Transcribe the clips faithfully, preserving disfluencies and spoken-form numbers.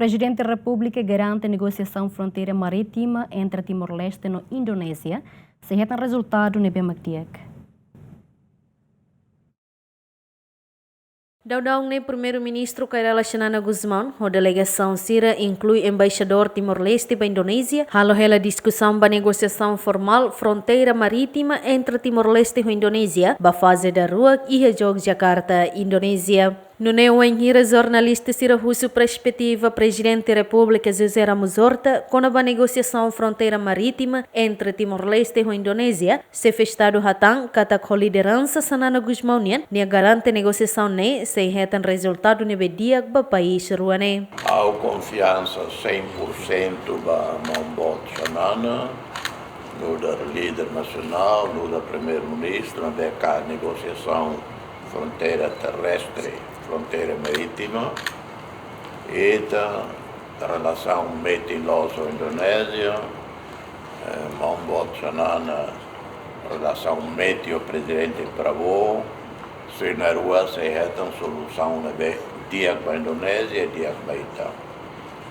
Prezidente Repúblika garante negosiasaun fronteira marítima entre Timor-Leste no Indonézia sei hetan rezultadu ne'ebé mak di'ak. Daudaun ne'e Primeiru-Ministru Kay Rala Xanana Gusmão ho delegasaun sira, inklui embaixadór Timor-Leste ba Indonézia, halo hela diskusaun ba negosiasaun formál fronteira marítima entre Timor-Leste ho Indonézia ba faze daruak iha Yogyakarta, Indonézia. Nune'e wainhira jornalista sira husu perspetiva Prezidente Repúblika José Ramos Horta kona-ba negosiasaun fronteira marítima entre Timor-Leste ho Indonézia, Xefe Estadu hatán katak ho lideransa Xanana Gusmão nian, nia garante negosiasaun ne'e sei hetan rezultadu ne'ebé di'ak ba país rua ne'e. Ha'u konfiansa cem por cento ba maun boot Xanana, nu'udar líder nasionál, nu'udar Primeiru-Ministru, ne'ebé katak negosiasaun fronteira terrestre, fronteira marítima, ita relasaun metin loos ho Indonézia, eh, maun boot Xanana relasaun metin ho Prezidente Prabowo, sira na'in-rua sei hetan solusaun ne'ebé di'ak ba Indonézia, di'ak ba ita.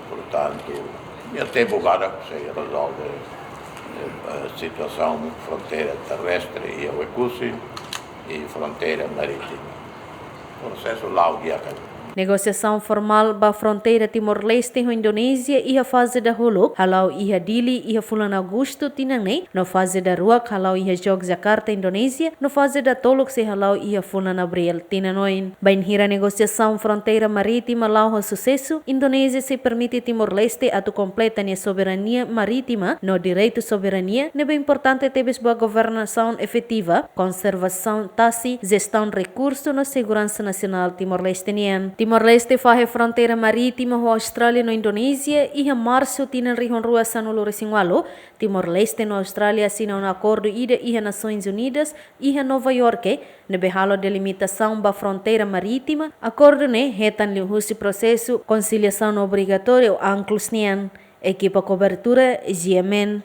Portantu, iha tempu badak sei rezolve, eh, eh, situasaun fronteira terrestre iha Oekusi i fronteira marítima. Prosesu la'o di'ak. Negosiasaun formál ba fronteira Timor-Leste ho Indonézia iha faze dahuluk hala'o iha Dili iha fulan Agostu tinan ne'e, no faze daruak hala'o iha Yogyakarta, Indonézia, no faze datoluk sei hala'o iha fulan Abríl tinan oin. Bainhira negosiasaun fronteira marítima la'o ho susesu, Indonézia sei permite Timor-Leste atu kompleta nia soberania marítima no direitu soberania ne'ebé importante tebes ba governasaun efetiva, konservasaun tasi, jestaun rekursu no seguransa nasionál Timor-Leste nian. Timor-Leste fahe fronteira marítima ho Austrália no Indonézia iha Marsu tinan rihun rua sanulu-resin-ualu. Timor-Leste no Austrália asina ona akordu ida iha Nasoins Unidas iha Nova Iorke, ne'ebé halo delimitasaun ba fronteira marítima. Akordu ne'e hetan liuhusi prosesu konsiliasaun obrigatóriu, ANCLOS nian. Ekipa kobertura, G M N.